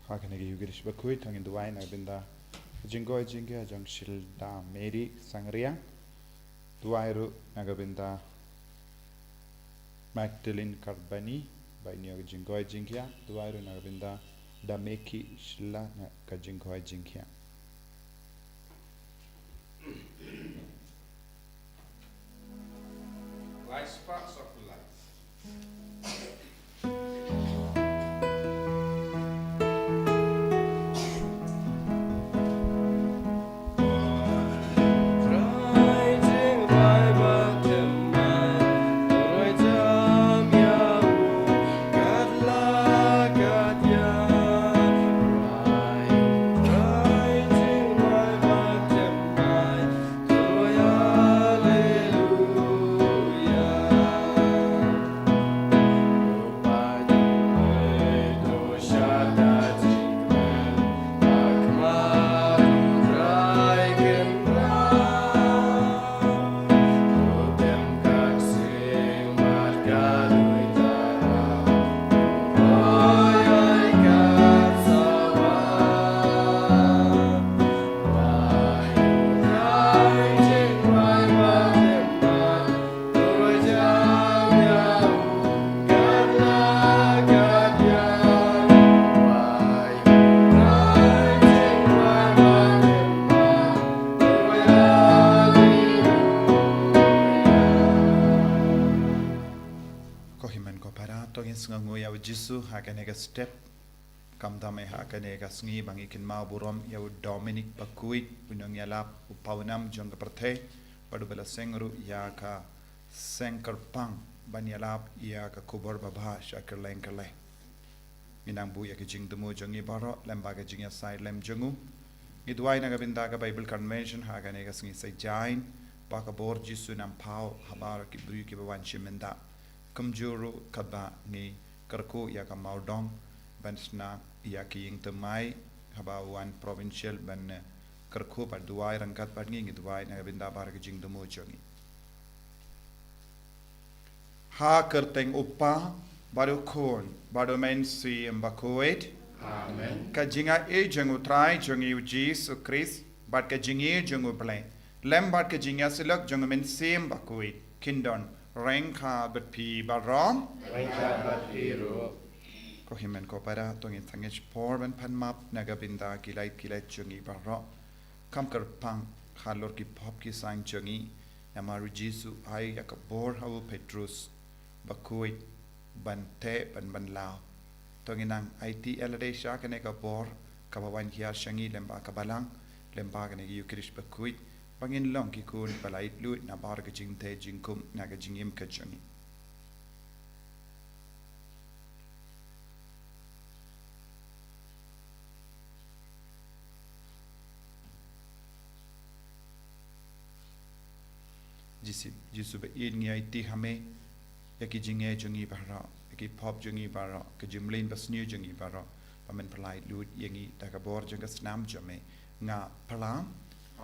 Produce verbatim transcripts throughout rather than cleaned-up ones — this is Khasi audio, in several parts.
Ha kane ka Eucharist bakhuid, to ngin duwai na ka bynta ka jingkoit jingkhiah jong Shilda Mary Sangriang. Duwai ruh na ka bynta Magdalene Karbani, ba in ïoh ka jingkoit jingkhiah. Duwai ruh na ka bynta Dameki Shila na ka jingkoit jingkhiah. Light sparks of light. Ko hynmen ko para, to ngin sngewnguh ïa u Jisu ha kane ka step. Khamtam eh ha kane ka sngi ba ngi kynmaw burom ïa u Dominic bakhuid, u nongïalap, u pawnam jong ka pyrthei, bad uba la seng ruh ïa ka seng kyrpang ban ïalap ïa ka khubor babha sha kylleng kylleng. Ngi nang buh ïa ka jingthmu jong ngi baroh lem bad ka jingïasaid lem jong u. Ngi duwai na ka bynta ka Bible Convention ha kane ka sngi Saitjaiñ, ba ka bor Jisu un nang paw ha baroh ki briew kiba wan shim bynta. Kumjuh ruh katba ngi kyrkhu ïa ka Mawdong ban shna ïa ki ïing thymmai, haba u wan provincial ban, eh, kyrkhu bad duwai ryngkat bad ngi, ngi duwai na ka bynta baroh ka jingthmu jong ngi. Ha ka kyrteng u Kpa, bad u Khun, bad u Mynsiem Bakhuid. Amen. Ka jingaiei jong u Trai jong ngi u Jisu Khrist, bad ka jingïeit jong u Blei, lem bad ka jingïasyllok jong u Mynsiem Bakhuid, kin don ryngkat bad phi baroh. Ryngkat bad phi ruh. Ko hynmen ko para, to ngin sangeh por ban pan map na ka bynta ki lait ki lait jong ngi baroh. Kham kyrpang halor ki pop ki saiñ jong ngi, namar u Jisu ai ïa ka bor ha u Petrus bakhuid ban teh ban ban law. To ngin nang aiti ïa lade sha kane ka bor kaba wan hiar sha ngi lem bad ka balang, lem bad kane ka Eucharist bakhuid, ba ngin long ki khun ba la ïeit luid na baroh ka jingteh jingkhum na ka jingim ka jong ngi. Jisu, Jisu ba ïeit, ngi aiti ha me ïa ki jingeh jong ngi baroh, ïa ki pop jong ngi baroh, ka jingmlien basniew jong ngi baroh, ba men pynlait luid ïa ngi da ka bor jong ka snam jong me. Nga pyrshang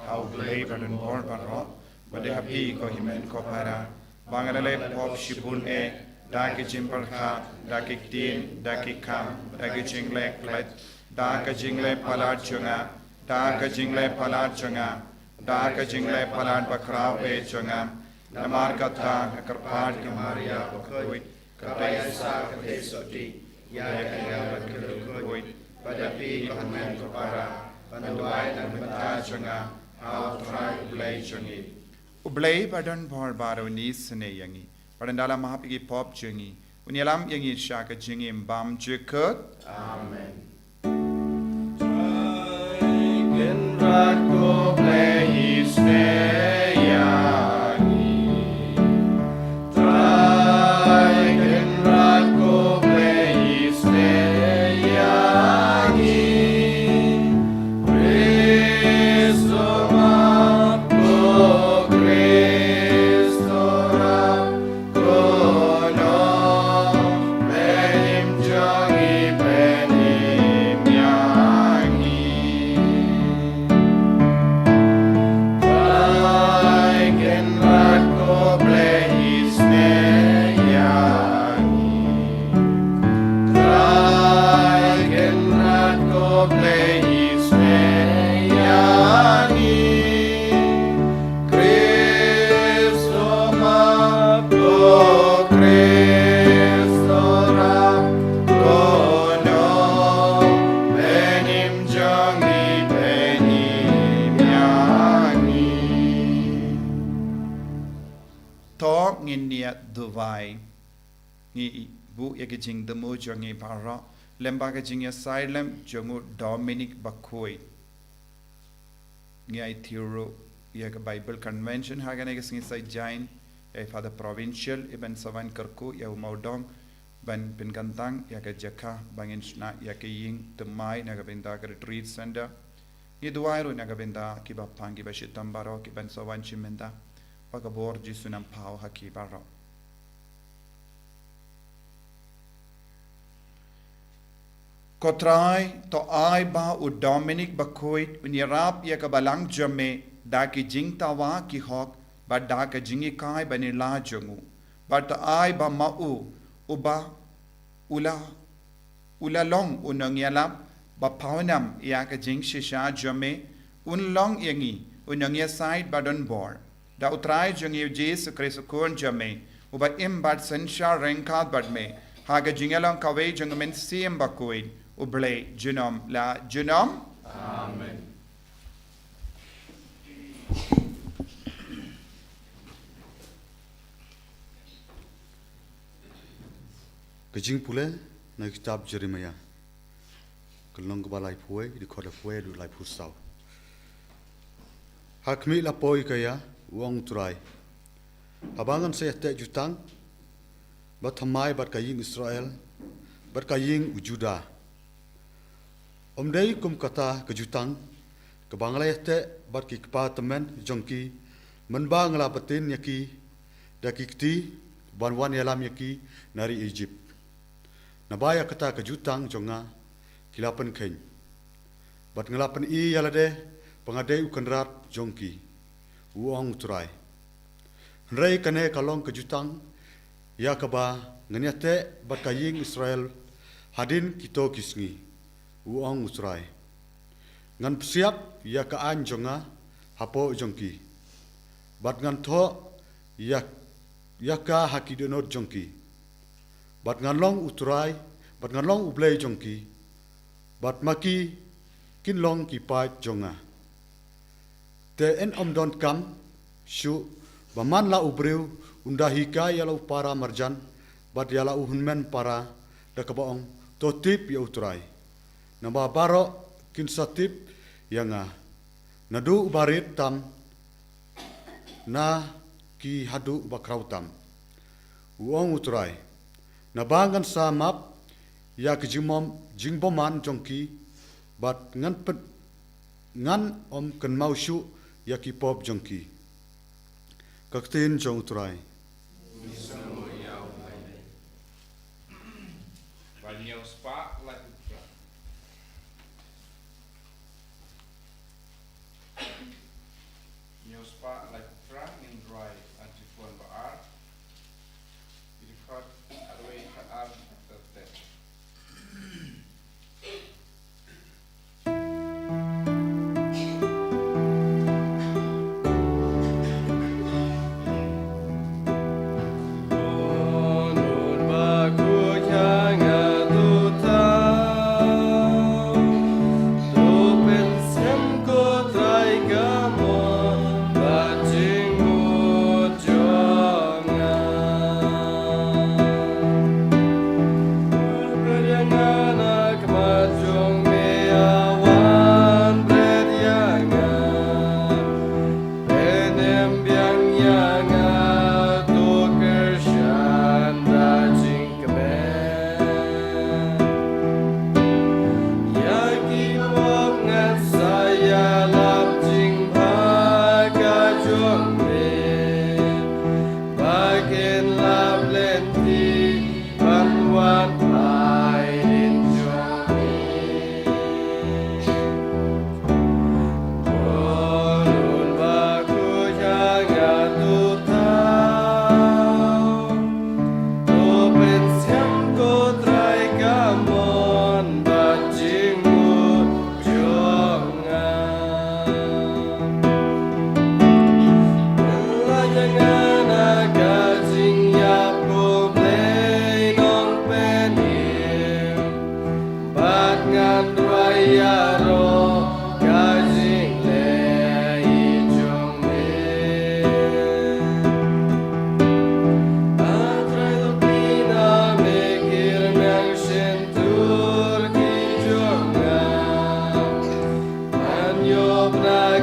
ha u Blei badonbor baroh, bad ha phi ko hynmen ko para, ba nga la leh pop shibun eh, da ka jingpyrkhat, da ka ktien, da ka kam, da ka jingleh klet, da ka jingleh palat jong nga, da ka jingleh palat jong nga, da ka jingleh palat bakhraw eh jong nga. Namar kata nga kyrpad ïa ka Maria bakhuid, kaba ïaisah ka theisotti ïa kane ka kyrteng bakhuid, bad ha phi ko hynmen ko para, ban duwai na ka bynta jong nga ha u Trai u Blei jong ngi. U Blei badonbor baroh un isynei ïa ngi, bad un da la map ïa ki pop jong ngi, un ïalam ïa ngi sha ka jingim bymjukut. Amen. Trai Kynrad ko Blei isynei ïa ngi. Trai Kynrad ko Blei isynei ïa ngi. Khrist u map, ko Khrist u rap, ko Nongpynim jong ngi, pynim ïa ngi. Nia Duwai. Ngi buh ïa ka jingthmu jong ngi baroh lyngba ka jingïasaid lem jong u Dominic Bakhuid. Ngi ai thiew ruh ïa ka Bible Convention ha kane ka sngi Saitjaiñ, ïa i Father Provincial, i ban sa wan kyrkhu ïa u mawdong ban pynkyntang ïa ka jaka ba ngin shna ïa ka ïing thymmai na ka bynta ka Retreat Center. Ngi duwai ruh na ka bynta kiba pang kiba shitom baroh ki ban sa wan shim bynta, ba ka bor Jisu un pynpaw ha ki baroh. Ko Trai, to ai ba u Dominic Bakhuid un ïarap ïa ka balang jong me da ki jingdawa ki hok bad da ka jinghikai ba ngi la jong u. Bad to ai ba ma u, uba u la, u la long u nongïalap ba pawnam ïa ka jingshisha jong me, un long ïa ngi u nongïasaid ba don bor. Da u Trai jong ngi u Jisu Khrist u Khun jong me, uba im bad synshar ryngkat bad me ha ka jingïalong kawei jong ka Mynsiem Bakhuid, U Blei junom la junom. Amen. Ka jingpule na kitab Jeremiah, ka lynnong kaba laiphew, dkhot laiphew haduh laiphew saw. Ha khmih la poi ka ïa, u ong u Trai. Haba ngan sa ïateh jutang, bad thymmai bad ka ïing Israel, bad ka ïing u Judah. Ym dei kum kata ka jutang, kaba nga la ïateh bad ki kpa tymmen jong ki, mynba nga la btin ïa ki, da ki kti, ban wan ïalam ïa ki, na ri Egypt. Naba ïa kata ka jutang jong nga, ki la pynkheiñ. Bad nga la pyni ïa lade, ba nga dei u kynrad jong ki. U ong u Trai. Hynrei kane ka long ka jutang, ïa kaba, ngan ïateh bad ka ïing Israel, hadien kito ki sngi. U ong u Trai. Ngan psiap ïa ka aiñ jong nga, hapoh jong ki. Bad ngan thoh ïa, ïa ka ha ki dohnud jong ki. Bad ngan long u Trai, bad ngan long u Blei jong ki. Bad ma ki, kin long ki paid jong nga. Te yn ym donkam shuh, ba man la u briew, un da hikai ïa la u para marjan, bad ïa la u hynmen para, da kaba ong, to tip ïa u Trai. Naba baroh kin sa tip ïa nga. Naduh u barit tam, na ki haduh u bakhraw tam. U ong u Trai. Naba ngan sa map, ïa ka jingmom, jingbymman jong ki, bad ngan pyn, ngan ym kynmaw shuh, ïa ki pop jong ki. Ka ktien jong u Trai. Ba ñiew spah laiphew phra. Ñiew spah laiphew phra ngin rwai article ba ar. Ki dkhot arwei khatar khatar ter.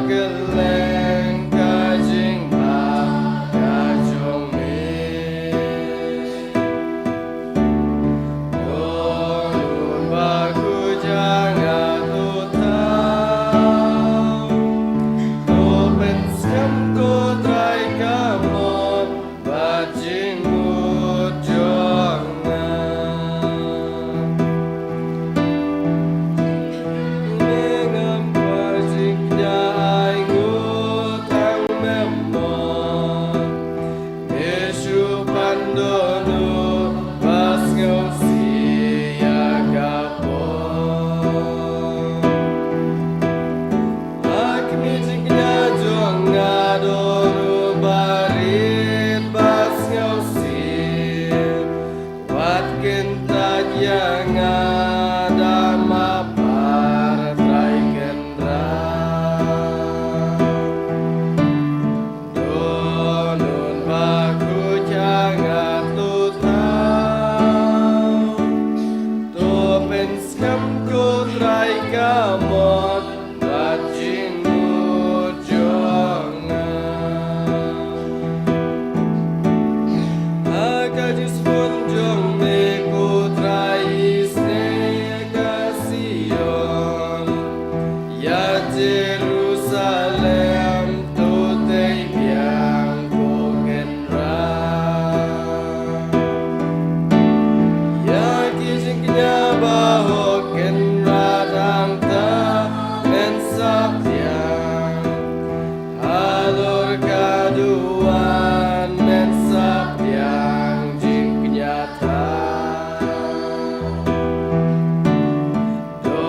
Kylleng ka jingma ka jong me. To nun ba khuid ïa nga, to thaw. To pynskhem ko Trai ka mon bad jingmut jong nga. Me ngam kwah jingkñia ainguh tang me mon. Me shu pan dohnud ba sngewsih ïa ka por. Ha khmih jingkñia jong nga don u barit ba sngewsih. Wat kyntait ïa nga da ma par, Trai Kynrad. To nun ba khuid ïa nga, to thaw. To pynskhem ko Trai ka mon bad jingmut jong nga. Ha ka jingsbun jong me ko Trai, isynei ïa ka Sion, ïa Jerusalem to tei biang ko Kynrad. Ïa ki jingkñia ba hok Kynrad, hangta men sa biang. Halor ka duwan men sa biang jingkñia tang. To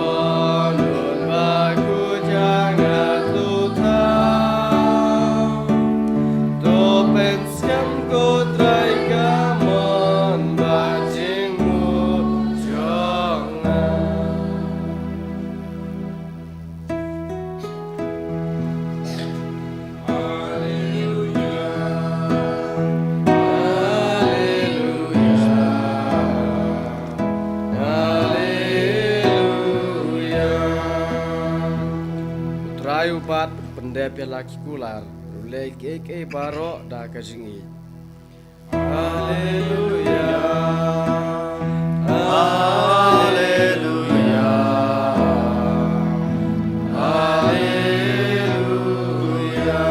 nun ba khuid ïa nga, to thaw. To pynskhem ko Trai ka mon bad jingmut jong nga. Haleluya. Haleluya. Haleluya. U Trai u bat, u pyndep ïa la ki kular, u leh kiei kiei baroh da ka jingïeit. Haleluya. Haleluya. Haleluya.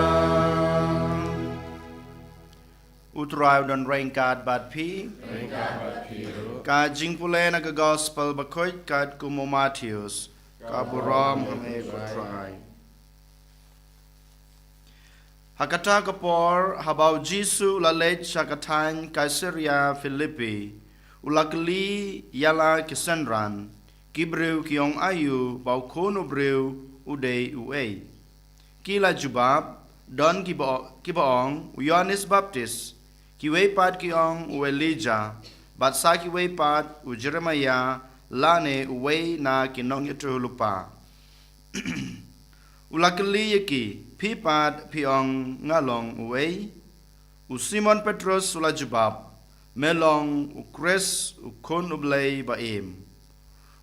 U Trai u don ryngkat bad phi. Ryngkat bad phi ruh. Ka jingpule na ka Gospel bakhuid katkum u Mathaios. Ka burom ha me ko Trai. Ha kata ka por, haba u Jisu u la leit sha ka thaiñ Kaisaria Philippi, u la kylli ïa la ki synran, ki briew ki ong aïu ba u Khun u Briew u dei uei. Ki la jubab, don kiba, kiba ong, u Ïoannis Baptist, kiwei pat ki ong u Elijah, bad sa kiwei pat u Jeremiah, lane uwei na ki nongïathuhlypa. U la kylli ïa ki, phi pat phi ong nga long uei? U Simon Petrus u la jubab, me long u Khrist, u Khun u Blei ba im.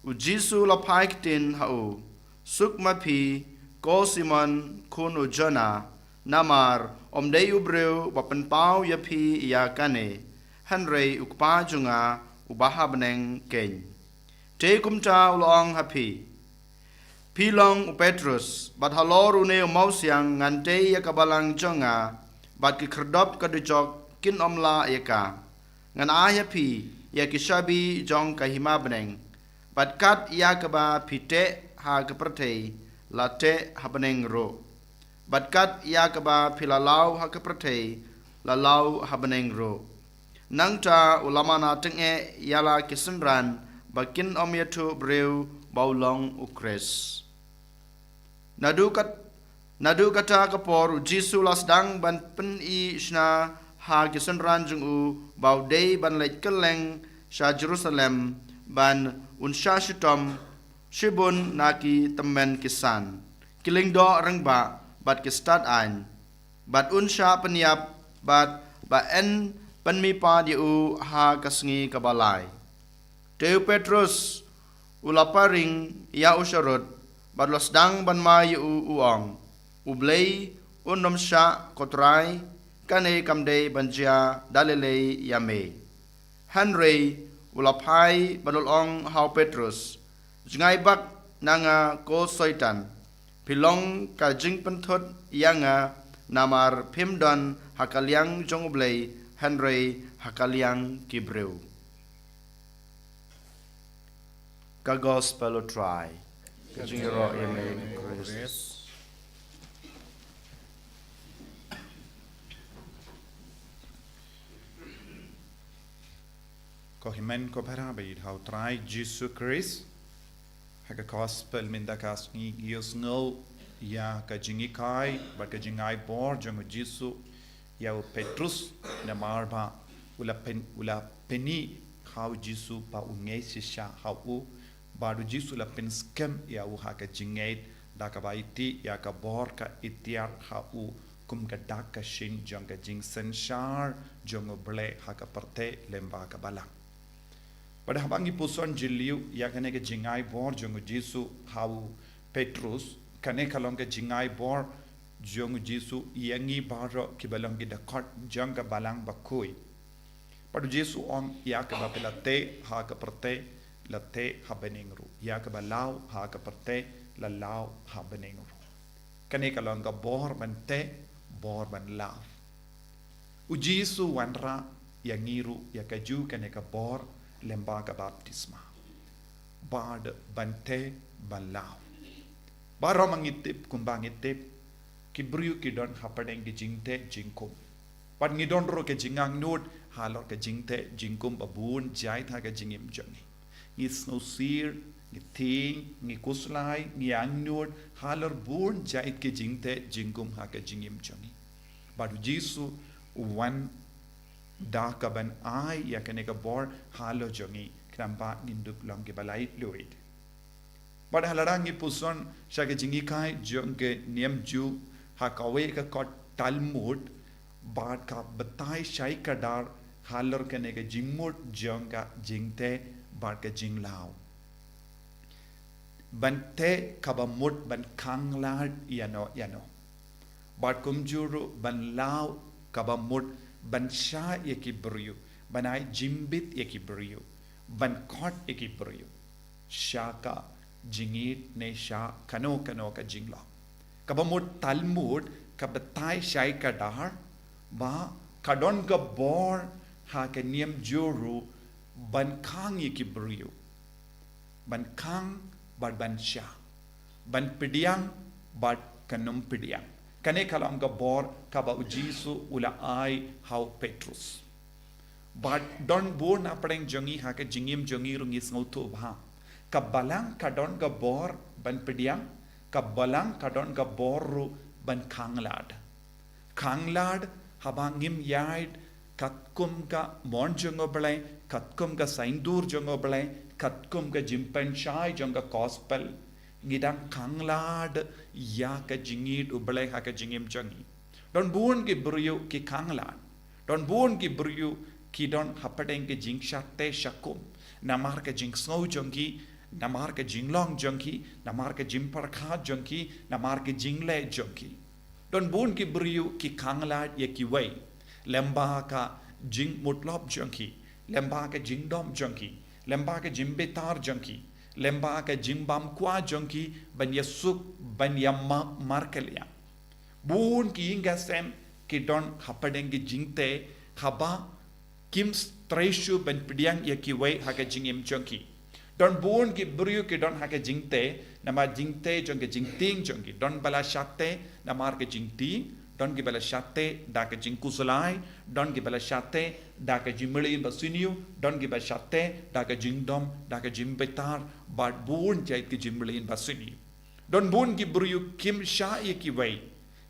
U Jisu u la phai ktien ha u, suk ma phi, ko Simon khun u Jonah, namar ym dei u briew ba pynpaw ïa phi ïa kane, hynrei u Kpa jong nga uba ha bneng keiñ. Te kumta u la ong ha phi, phi long u Petrus, bad halor une u mawsiang ngan tei ïa ka balang jong nga, bad ki khyrdop ka dujok kin ym lah ïa ka. Ngan ai ha phi ïa ki shabi jong ka hima bneng, bad kat ïa kaba phi teh ha ka pyrthei, la teh ha bneng ruh. Bad kat ïa kaba phi la law ha ka pyrthei, la law ha bneng ruh. Nangta u la mana tyngeh ïa la ki synran ba kin ym ïathuh briew ba u long u Khrist. Naduh kat, naduh kata ka por u Jisu u la sdang ban pyni shna ha ki synran jong u ba u dei ban leit kylleng sha Jerusalem ban un shah shitom shibun na ki tymmen ki san, ki lyngdoh rangbah bad ki stad aiñ, bad un shah pynïap bad ba yn pynmihpat ïa u ha ka sngi kaba lai. Te u Petrus u la paring ïa u sharud, bad u la sdang ban mai ïa u, u ong, U Blei un ym shah, ko Trai, kane kam dei ban jia da lei lei ïa me. Hynrei u la phai ban ong ha u Petrus, jngai bak na nga ko Soitan, phi long ka jingpynthut ïa nga, namar phim don ha ka liang jong U Blei, hynrei ha ka liang ki briew. Ka Gospel u Trai. Ka jingïaroh ïa me, Khrist. Ko hynmen ko para baieit ha u Trai Jisu Khrist. Ha ka Gospel mynta ka sngi ngi ïohsngew ïa ka jinghikai bad ka jingai bor jong u Jisu ïa u Petrus, namar ba u la pyn, u la pyni ha u Jisu ba u ngeit shisha ha u, bad u Jisu u la pynskhem ïa u ha ka jingngeit da kaba aiti ïa ka bor ka iktiar ha u kum ka dak ka shin jong ka jingsynshar jong U Blei ha ka pyrthei lyngba ka balang. Bad haba ngi puson jylliew ïa kane ka jingai bor jong u Jisu ha u Petrus, kane ka long ka jingai bor jong u Jisu ïa ngi baroh kiba long ki dkhot jong ka balang bakhuid. Bad u Jisu u ong, ïa kaba phi la teh ha ka pyrthei, la teh ha bneng ruh. Ïa kaba law ha ka pyrthei, la law ha bneng ruh. Kane ka long ka bor ban teh, bor ban law. U Jisu u wanrah ïa ngi ruh ïa kajuh kane ka bor lyngba ka baptisma. Bad ban teh ban law. Baroh ma ngi tip kumba ngi tip, ki briew ki don hapdeng ki jingteh jingkum. Bad ngi don ruh ki jingangnud halor ki jingteh jingkum ba bun jait ha ka jingim jong ngi. Ngi sngewsih, ngi thieng, ngi khuslai, ngi angnud halor bun jait ki jingteh jingkum ha ka jingim jong ngi. Bad u Jisu u wan da kaban ai ïa kane ka bor halor jong ngi, khnang ba ngin dup long kiba laitluid. Bad ha lada ngi puson sha ka jinghikai jong ka niam Jiw ha kawei ka kot Talmud, bad ka batai shai kdar halor kane ka jingmut jong ka jingteh bad ka jinglaw. Ban teh kaba mut ban khanglad ïano ïano. Bad kumjuh ruh ban law kaba mut ban shah ïa ki briew, ban ai jingbit ïa ki briew, ban khot ïa ki briew sha ka jingïeit ne sha kano kano ka jinglong. Kaba mut Talmud ka batai shai kdar ba ka don ka bor ha ka niam Jiw ruh ban khang ïa ki briew. Ban khang bad ban shah. Ban pdiang bad kan ym pdiang. Kane ka long ka bor kaba u Jisu u la ai ha u Petrus. Bad don bun hapdeng jong ngi ha ka jingim jong ngi ruh ngi sngewthuh ba ka balang ka don ka bor ban pdiang, ka balang ka don ka bor ruh ban khanglad. Khanglad haba ngim ïaid katkum ka mon jong U Blei, katkum ka saiñdur jong U Blei, katkum ka jingpynshai jong ka gospel. Ngi dang khanglad ïa ka jingïeit U Blei ha ka jingim jong ngi. Don bun ki briew ki khanglad. Don bun ki briew ki don hapdeng ki jingshah teh shah kum. Namar ka jingsngew jong ki, namar ka jinglong jong ki, namar ka jingpyrkhat jong ki, namar ka jingleh jong ki. Don bun ki briew ki khanglad ïa kiwei. Lyngba ka jingmutlop jong ki, lyngba ka jingdom jong ki, lyngba ka jingbitar jong ki, lyngba ka jingbam kwah jong ki ban ïasuk, ban ïa ma-, markylliang. Bun ki ïing ki sem ki don hapdeng ki jingteh haba kim trei shuh ban pdiang ïa kiwei ha ka jingim jong ki. Don bun ki briew ki don ha ka jingteh namar jingteh jong ka jingtieng jong ki. Don ba la shah teh namar ka jingtieng, don kiba la shah teh da ka jingkhuslai, don kiba la shah teh da ka jingmlien basniew, don kiba shah teh da ka jingdom, da ka jingbitar, bad bun jait ka jingmlien basniew. Don bun ki briew kim shah ïa kiwei,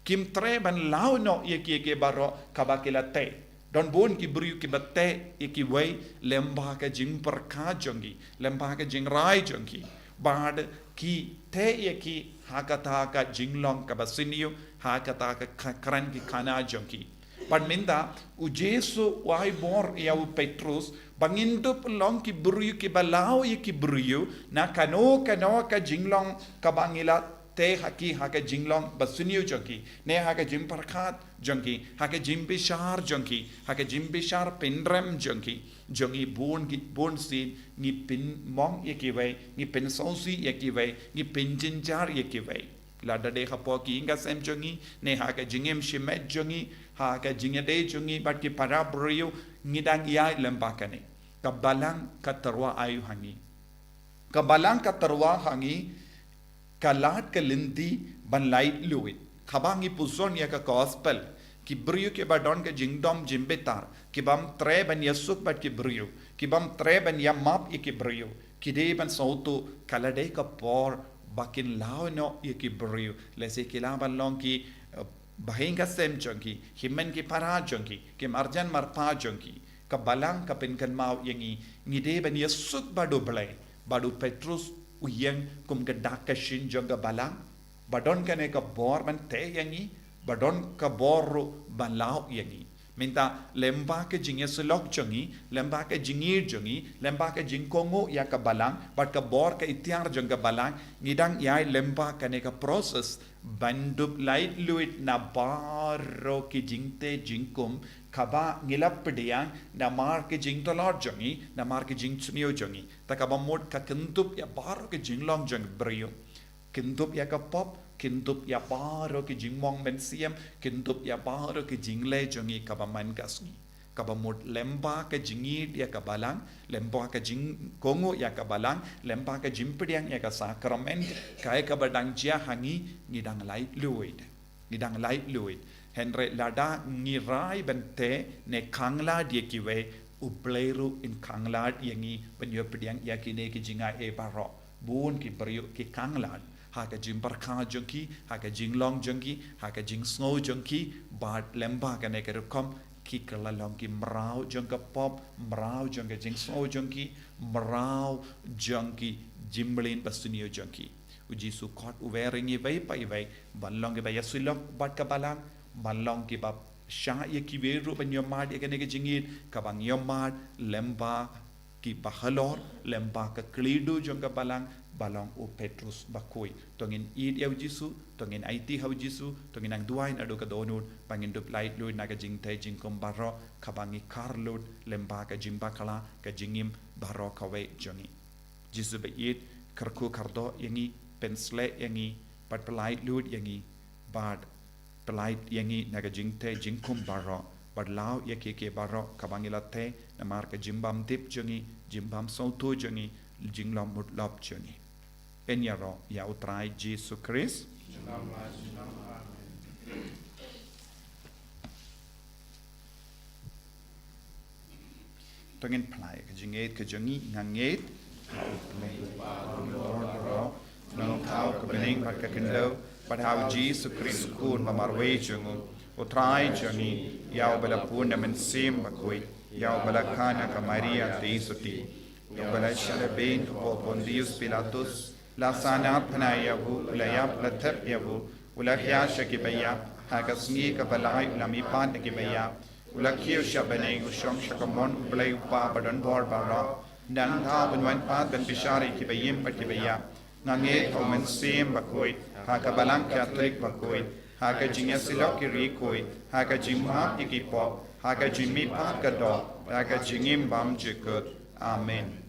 kim treh ban law noh ïa ki, ïa ki baroh kaba ki la teh. Don bun ki briew kiba teh ïa kiwei lyngba ka jingpyrkhat jong ki, lyngba ka jingrai jong ki. Bad ki teh ïa ki ha kata ka jinglong kaba sniew, ha kata ka kha-, kren ki khana jong ki. Bad mynta u Jisu u ai bor ïa u Petrus ba ngin dup long ki briew kiba law ïa ki briew na kano kano ka jinglong kaba ngi la tei ha ki ha ka jinglong ba sniew jong ki, ne ha ka jingpyrkhat jong ki, ha ka jingbishar jong ki, ha ka jingbishar pynrem jong ki, jong ngi bun ki bun sien ngi pynmong ïa kiwei, ngi pynsngewsih ïa kiwei, ngi pynjynjar ïa kiwei. Lada dei hapoh ki ïing ka sem jong ngi, ne ha ka jingim shimet jong ngi, ha ka jingïadei jong ngi bad ki para briew, ngi dang ïaid lyngba kane. Ka Balang ka tyrwa aïu ha ngi? Ka Balang ka tyrwa ha ngi, ka lad ka lynti ban laitluid. Haba ngi pyrshang ïa ka gospel, ki briew kiba don ka jingdom jingbitar, ki bym treh ban ïasuk bad ki briew, ki bym treh ban ïamap ïa ki briew, ki dei ban sngewthuh ka la dei ka por ba kin law noh ïa ki briew, lehse ki lah ban long ki, eh, bahaïing ka sem jong ki, hynmen ki para jong ki, ki marjan marpa jong ki. Ka Balang ka pynkynmaw ïa ngi, ngi dei ban ïasuk bad U Blei, bad u Petrus u ïeng kum ka dak ka shin jong ka Balang, ba don kane ka bor ban tei ïa ngi, ba don ka bor ruh ban law ïa ngi. Mynta lyngba ka jingïasyllok jong ngi, lyngba ka jingïeit jong ngi, lyngba ka jingkohnguh ïa ka Balang, bad ka bor ka iktiar jong ka Balang, ngi dang ïaid lyngba kane ka process ban dup laitluid na baroh ki jingtei jingkum, kaba ngi la pdiang namar ki jingtlot jong ngi, namar ki jingsniew jong ngi. Ta kaba mut ka kyndup ïa baroh ki jinglong jong briew. Kyndup ïa ka pop, kyndup ïa baroh ki jingmong mynsiem, kyndup ïa baroh ki jingleh jong ngi kaba man ka sngi. Kaba mut lyngba ka jingïeit ïa ka Balang, lyngba ka jingkohnguh ïa ka Balang, lyngba ka jingpdiang ïa ka sakrament, kaei kaba dang jia ha ngi, ngi dang laitluid. Ngi dang laitluid. Hynrei lada ngi rai ban tei ne khanglad ïa kiwei, U Blei ruh un khanglad ïa ngi ban ïoh pdiang ïa kine ki jingai ei baroh. Bun ki briew ki khanglad ha ka jingpyrkhat jong ki, ha ka jinglong jong ki, ha ka jingsngew jong ki, bad lyngba kane ka rukom ki kylla long ki mraw jong ka pop, mraw jong ka jingsngew jong ki, mraw jong ki jingmlien ba sniew jong ki. U Jisu khot u wer ïa ngi iwei pa iwei ban long kiba ïasyllok bad ka Balang, ban long kiba shah ïa kiwei ruh ban ïohmad ïa kane ka jingïeit, kaba ngi ïohmad lyngba kiba halor, lyngba ka kyrdan jong ka Balang, ba long u Petrus bakhuid. To ngin ïeit ïa u Jisu, to ngin aiti ha u Jisu, to ngin nang duwai naduh ka dohnud, ba ngin dup laitluid na ka jingtei jingkum baroh, kaba ngi kyrkhu lut lyngba ka jingbakla, ka jingim baroh kawei jong ngi. Jisu ba ïeit, kyrkhu kyrdoh ïa ngi, pynshlei ïa ngi, bad pyllait lut ïa ngi, bad pyllait ïa ngi na ka jingtei jingkum baroh, bad law ïa kiei kiei baroh kaba ngi la tei, namar ka jingbymdip jong ngi, jingbymsngewthuh jong ngi, jinglong mutlop jong ngi. Yn ïaroh ïa U Trai Jisu Khrist. To ngin phla ïa ka jingngeit ka jong ngi. Nga ngeit ha U Blei, U Kpa Jong U Nongthaw ka bneng bad ka khyndew, bad ha U Jisu Khrist U Khun ba marwei jong U, U Trai jong ngi, ïa uba la bun na Mynsiem Bakhuid, ïa uba la kha na ka Maria Theisotti, ïa uba la shah lehbeiñ hapoh Pontius Pilatus, la sahnarphna ïa u, la ïap la thep ïa u, u la hiar sha kiba ïap, ha ka sngi kaba lai u la mihpat na kiba ïap, u la kiew sha bneng, u shong sha kamon U Blei U Kpa badonbor baroh. Nangta un wan pat ban bishar ïa kiba im bad kiba ïap. Nga ngeit ha U Mynsiem Bakhuid, ha ka Balang Katholik bakhuid, ha ka jingïasyllok ki riewkhuid, ha ka jingmap ïa ki pop, ha ka jingmihpat ka doh, ha ka jingim bymjukut. Amen.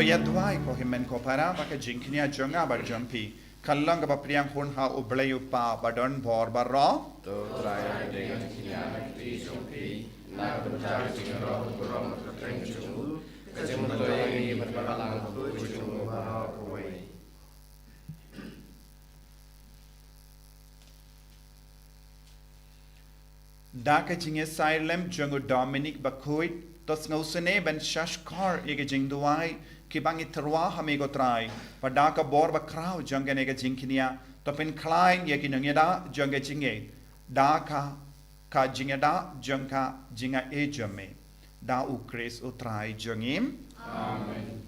Ïa duwai ko hynmen ko para ba ka jingkñia jong nga bad jong phi kan long kaba pdiang hun ha U Blei U Kpa ba don bor baroh. To Trai, ha ka jingkñia ka kti jong phi, na ka bynta ka jingïaroh u burom bad ka kyrteng jong u, ka jingmyntoi ïa ngi bad ka balang bakhuid jong u baroh kawei. Da ka jingïasaid lem jong u Dominic bakhuid, to sngewsynei ban shahshkor ïa ka jingduwai kiba ngi tyrwa ha me ko Trai, bad da ka bor bakhraw jong kane ka jingkñia, to pynkhlaiñ ïa ki nongïada jong ka jingngeit da ka, ka jingïada jong ka jingaiei jong me. Da U Khrist U Trai jong ngi. Amen.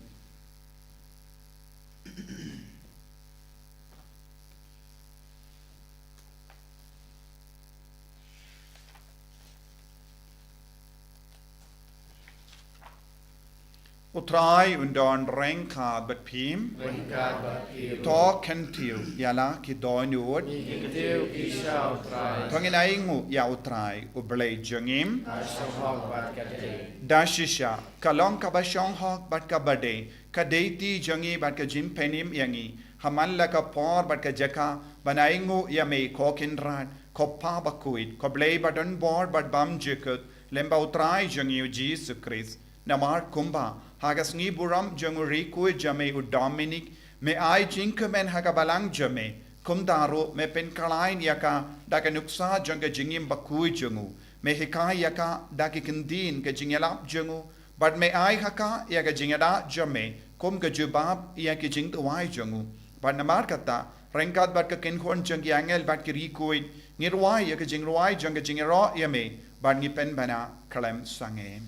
U Trai un don ryngkat bad phi. Ryngkat bad phi ruh. To kyntiew ïa la ki dohnud. Ngi kyntiew ïa phi sha U Trai. To ngin ainguh ïa U Trai, U Blei jong ngi. Ka shong hok bad ka dei. Da shisha, ka long kaba shong hok bad kaba dei, ka dei ti jong ngi bad ka jingpynim ïa ngi, ha man la ka por bad ka jaka, ban ainguh ïa me ko Kynrad, ko Kpa bakhuid, ko Blei ba don bor bad bymjukut, lem bad U Trai jong ngi U Jisu Khrist. Namar kumba, ha ka sngi burom jong u riewkhuid jong me u Dominic, me ai jingkmen ha ka balang jong me, kumta ruh me pynkhlaiñ ïa ka da ka nuksa jong ka jingim bakhuid jong u. Me hikai ïa ka da ki kyntien ka jingïalap jong u, bad me ai ha ka ïa ka jingïada jong me kum ka jubab ïa ki jingduwai jong u. Bad namar kata, ryngkat bad ka kynhun jong ki angel bad ki riewkhuid, ngi rwai ïa ka jingrwai jong ka jingïaroh ïa me, bad ngi pynbna khlem sangeh.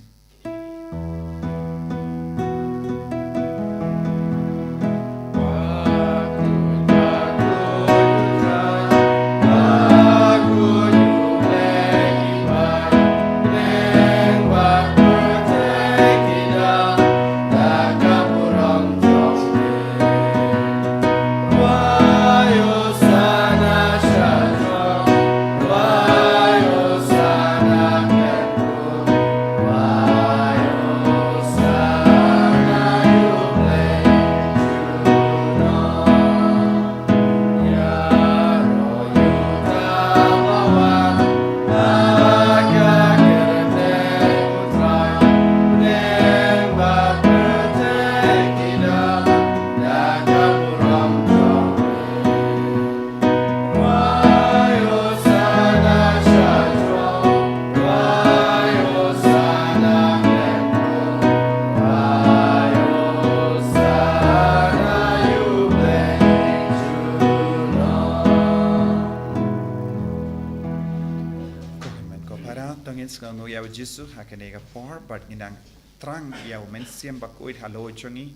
Ko hynmen ko para, to ngin sngewnguh ïa U Jisu ha kane ka por, bad ngin nang thrang ïa U Mynsiem Bakhuid halor jong ngi,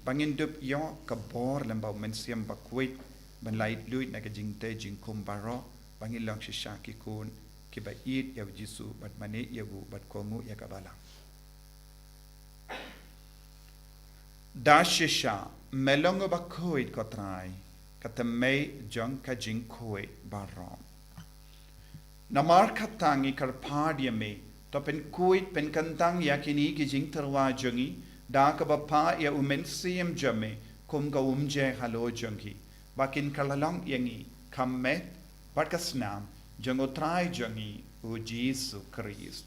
ba ngin dup ïoh ka bor lem bad U Mynsiem Bakhuid, ban laitluid na ka jingtei jingkhum baroh, ba ngin long shisha ki khun kiba ïeit ïa U Jisu, bad mane ïa u, bad kohnguh ïa ka balang. Da shisha, me long uba khuid ko Trai, ka thymmei jong ka jingkhuid baroh. Namar kata ngi kyrpad ïa me, to pynkhuid pynkyntang ïa kine ki jingtyrwa jong ngi, da kaba phah ïa U Mynsiem jong me kum ka umjer halor jong ki, ba kin kylla long ïa ngi ka met bad ka snam jong U Trai jong ngi U Jisu Khrist.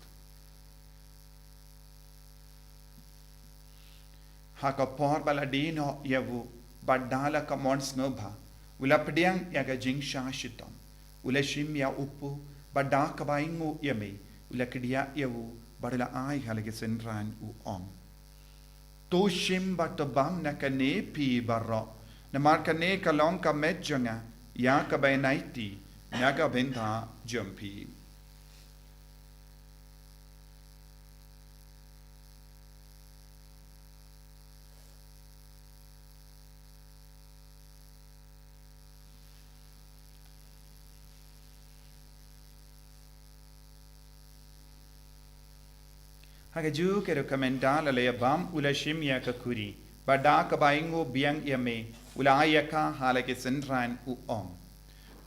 Ha ka por ba la die noh ïa u, bad da la ka mon sngewbha, u la pdiang ïa ka jingshah shitom, u la shim ïa u kpu, bad da kaba ainguh ïa me, u la kdiah ïa u, bad u la ai ha la ki synran, u ong: To shim bad to bam na kane phi baroh, namar kane ka long ka met jong nga, ïa kaba yn aiti na ka bynta jong phi. Ha kajuh ka ruh ka mynta la la ïa bam, u la shim ïa ka khuri, bad da kaba ainguh biang ïa me, u la ai ïa ka ha la ki synran, u ong: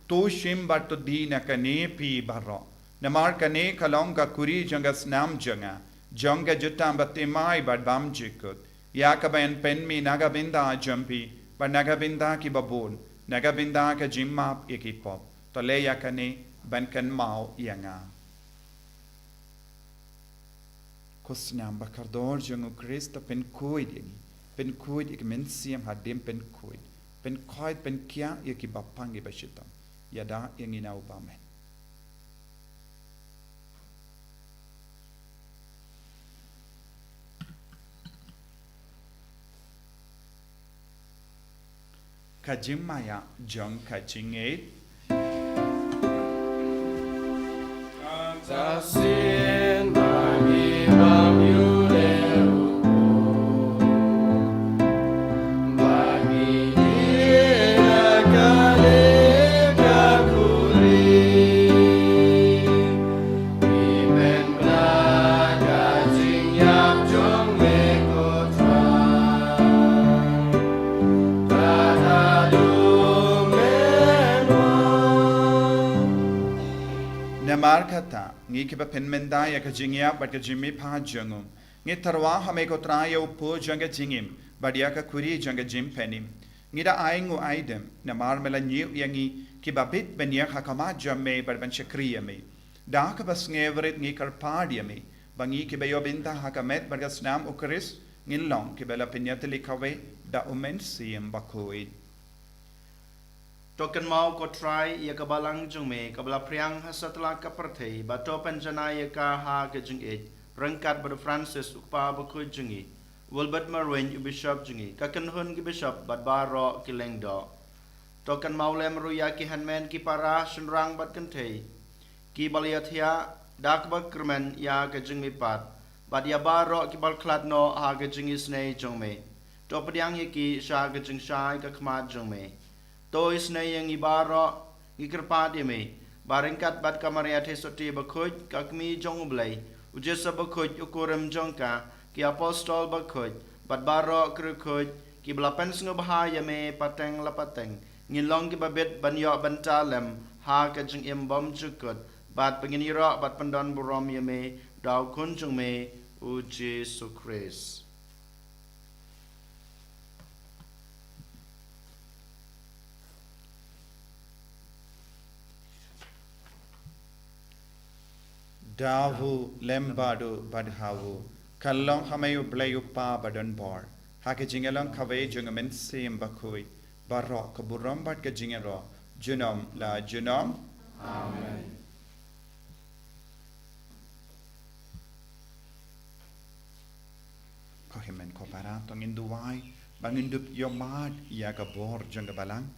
To shim bad to die na kane phi baroh, namar kane ka long ka khuri jong ka snam jong nga, jong ka jutang bathymmai bad bymjukut, Ïa kaba yn pynmih na ka bynta jong phi bad na ka bynta kiba bun, na ka bynta ka jingmap ïa ki pop. To leh ïa kane ban kynmaw ïa nga. Ko snam ba kordor jong U Khrist, to pynkhuid ïa ngi, pynkhuid ïa ki mynsiem hadien, pynkhuid, pynkhuid, pynkiar ïa kiba pang, kiba shitom. Ïada ïa ngi na u bymman. Ka jingmaïa jong ka jingngeit. Ka sien ba ngi bam ïu leu, ba ngi ïa ka leh ka khuri. Ngi pynbna ka jingïap jong me ko Trai. Kata du me wan. Namar kata, ngi kiba pynmynta ïa ka jingïap bad ka jingmihpat jong u, ngi tyrwa ha me ko Trai ïa u pud jong ka jingim bad ïa ka khuri jong ka jingpynim. Ngi da ai nguh ai dem, namar me la ñiew ïa ngi kiba bit ban ïeng ha khmat jong me bad ban shakri ïa me. Da kaba sngewrit ngi kyrpad ïa me, ba ngi kiba ïoh bynta ha ka met bad ka snam U Khrist, ngin long kiba la pynïatylli kawei da U Mynsiem Bakhuid. To kynmaw ko Trai ïa ka balang jong me kaba la phriang ha satlak ka pyrthei, bad to pynjanai ïa ka ha ka jingïeit, ryngkat bad u Francis u kpa bakhuid jong ngi, Wilbert Marwein u bishop jong ngi, ka kynhun ki bishop bad baroh ki lyngdoh. To kynmaw lem ruh ïa ki hynmen ki para shynrang bad kynthei kiba la ïathiah da kaba kyrmen ïa ka jingmihpat, bad ïa baroh kiba la khlad noh ha ka jingisynei jong me. To pdiang ïa ki sha ka jingshai ka khmat jong me. To isynei ïa ngi baroh, ngi kyrpad ïa me, ba ryngkat bad ka Maria Theisotti bakhuid, ka kmie jong U Blei, u Joseph bakhuid u kurim jong ka, ki apostol bakhuid, bad baroh ki riewkhuid kiba la pynsngewbha ïa me pateng la pateng, ngin long kiba bit ban ïoh bynta lem ha ka jingim bymjukut, bad ba ngin ïaroh bad pyndonburom ïa me da u Khun jong me, u Jisu Khrist. Da u lem bad u bad ha u, ka long ha me U Blei U Kpa badonbor, ha ka jingïalong kawei jong U Mynsiem Bakhuid, baroh ka burom bad ka jingïaroh junom la junom. Amen. Ko hynmen ko para, to ngin duwai ba ngin dup ïohmad ïa ka bor jong ka balang,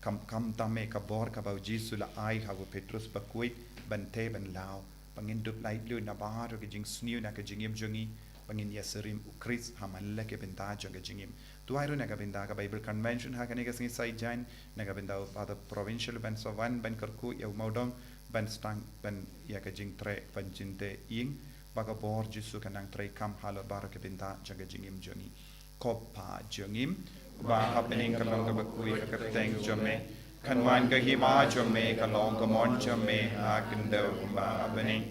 kam, kam tam eh ka bor kaba U Jisu la ai ha u Petrus bakhuid ban tei ban law, ba ngin dup laitluid na baroh ki jingsniew na ka jingim jong ngi, ba ngin ïasyriem U Khrist ha man la ki bynta jong ka jingim. Duwai ruh na ka bynta ka Bible Convention ha kane ka sngi Saitjaiñ, na ka bynta u Father Provincial ban sa wan ban kyrkhu ïa u mawdong, ban sdang ban ïa ka jingtrei ban jingtei ïing, ba ka bor Jisu kan nang treikam halor baroh ki bynta jong ka jingim jong ngi. Ko Pa jong ngi, uba ha bneng, ka long kaba khuid ka kyrteng jong me, kan wan ka hima jong me, ka long ka mon jong me ha khyndew kumba ha bneng.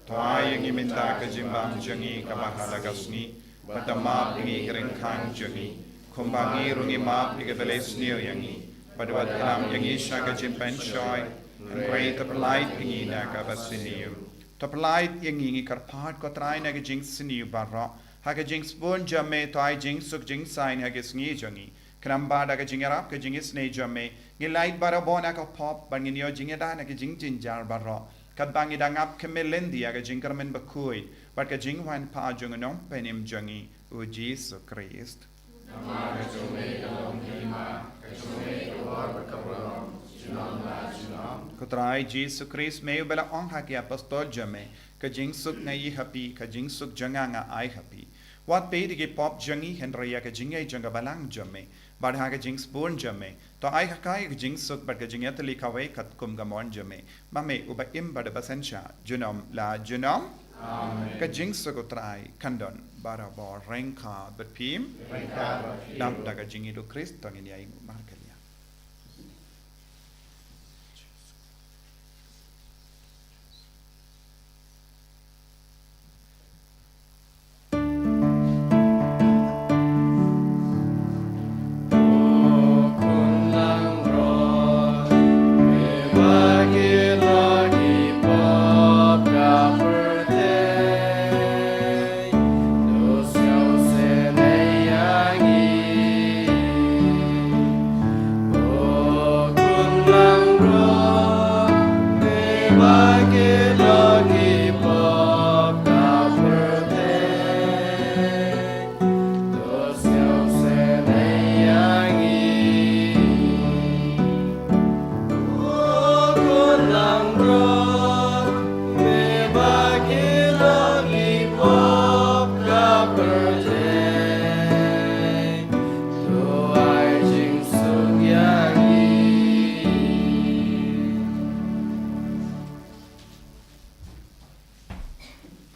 To ai ïa ngi mynta ka jingbam jong ngi kaba ha la ka sngi, bad to map ïa ngi ki ryngkang jong ngi, kumba ngi ruh ngi map ïa kiba leh sniew ïa ngi, bad wat ïalam ïa ngi sha ka jingpynshoi, hynrei to pyllait ïa ngi na kaba sniew. To pyllait ïa ngi, ngi kyrpad ko Trai, na ka jingsniew baroh, ha ka jingsbun jong me, to ai jingsuk jingsaiñ ha ka sngi jong ngi. Khnang ba da ka jingïarap ka jingisynei jong me, ngin lait barabor na ka pop, bad ngin ïoh jingïada na ka jingjynjar baroh, katba ngi dang ap khmih lynti ïa ka jingkyrmen bakhuid bad ka jingwan pat jong u Nongpynim jong ngi, u Jisu Khrist. Namar ka jong me ka long ka hima, ka jong me ka bor bad ka burom, junom la junom. Ko Trai Jisu Khrist, me uba la ong ha ki apostol jong me, ka jingsuk nga ïoh ha phi, ka jingsuk jong nga nga ai ha phi. Wat peit ïa ki pop jong ngi, hynrei ïa ka jingngeit jong ka balang jong me, bad ha ka jingsbun jong me, to ai ha ka ïa ka jingsuk bad ka jingïatylli kawei katkum ka mon jong me, ma me uba im bad uba synshar junom la junom. Amen. Ka jingsuk u Trai kan don barabor ryngkat bad phi. Ryngkat bad phi. Dap da ka jingïeit u Khrist to ngin ïa ïeng markylliang.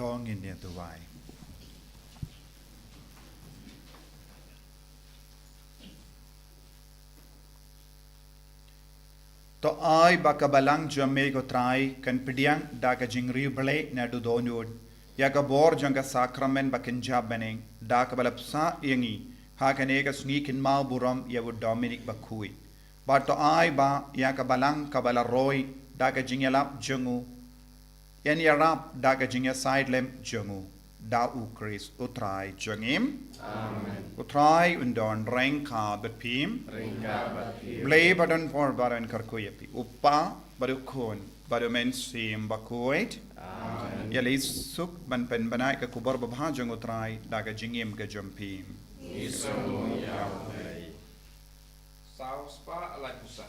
To ngin ïa duwai. To ai ba ka balang jong me ko Trai kan pdiang da ka jingriewblei naduh dohnud ïa ka bor jong ka sakramen ba kynja bneng da kaba la pynshai ïa ngi ha kane ka sngi kynmaw burom ïa u Dominic Bakhuid. Bad to ai ba ïa ka balang kaba la roi da ka jingïalap jong u, ïa ngi ïarap da ka jingïasaid lem jong u, da U Khrist U Trai jong ngi. Amen. U Trai un don ryngkat bad phi. Ryngkat bad phi. Blei ba don bor ba don kyrkhu ïa phi, U Kpa bad U Khun bad U Mynsiem Bakhuid. Amen. Ïa leit suk ban pynbna ïa ka khubor babha jong U Trai da ka jingim ka jong phi. Ngi sngewbha ïa U Blei. Saw spah lai phew saw.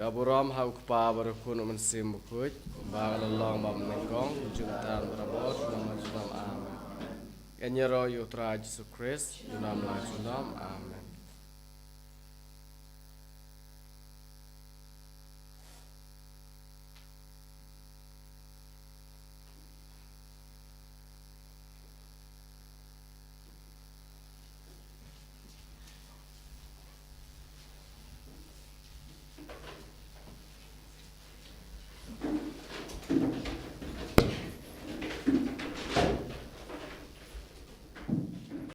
Ka burom ha U Kpa bad U Khun U Mynsiem Bakhuid, kumba ka la long bad mynnyngkong, junom barabor, junom junom. Amen. Ïa ngi ïaroh ïa U Trai Jisu Khrist, junom la junom. Amen.